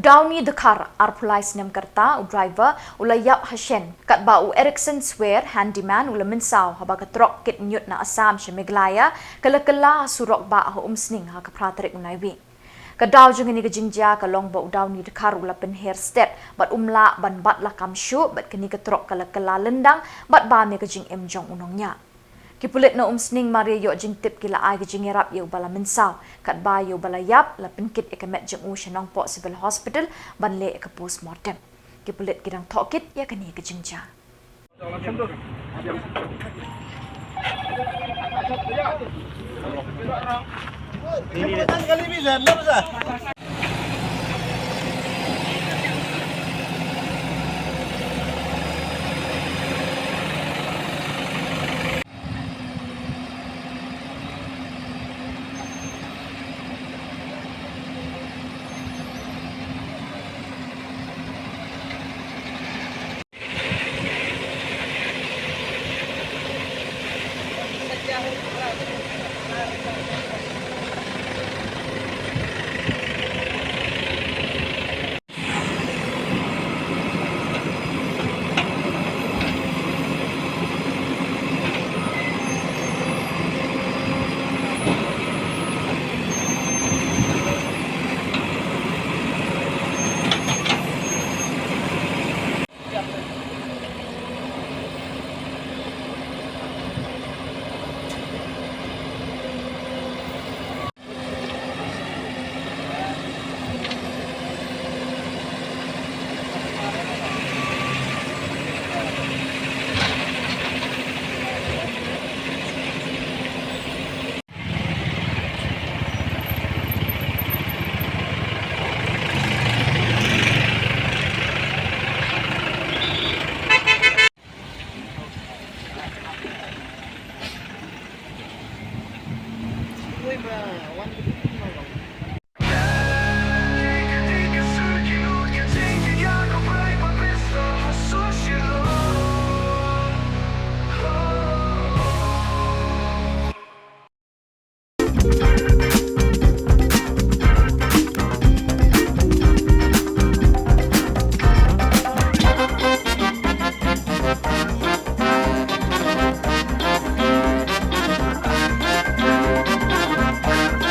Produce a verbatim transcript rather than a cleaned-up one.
Dawni Dkhar, arphew lai snem ka rta, u driver u la ïap ha shen, katba u Erickson Swer, handyman, u la mynsaw haba ka trok kit ñiut na Assam sha Meghalaya ka la kylla ha surok bah ha Umsning ha ka phra tarik u Naiwieng. Ka daw jong kane ka jingjia ka long ba u Dawni Dkhar u la pynher stet bad um lah ban bat lakam shuh bad kane ka trok ka la kylla lyndang bad bam ïa ka jingim jong u nongñiah. Ki pulit na Umsning mar ïa ïoh jingtip ki la ai ka jingïarap ïa uba la mynsaw, katba ïa uba la ïap la pynkit ïa ka met jong u sha Nongpoh Civil Hospital ban leh ïa ka postmortem. Ki pulit ki dang thoh kit ïa kane ka jingjia.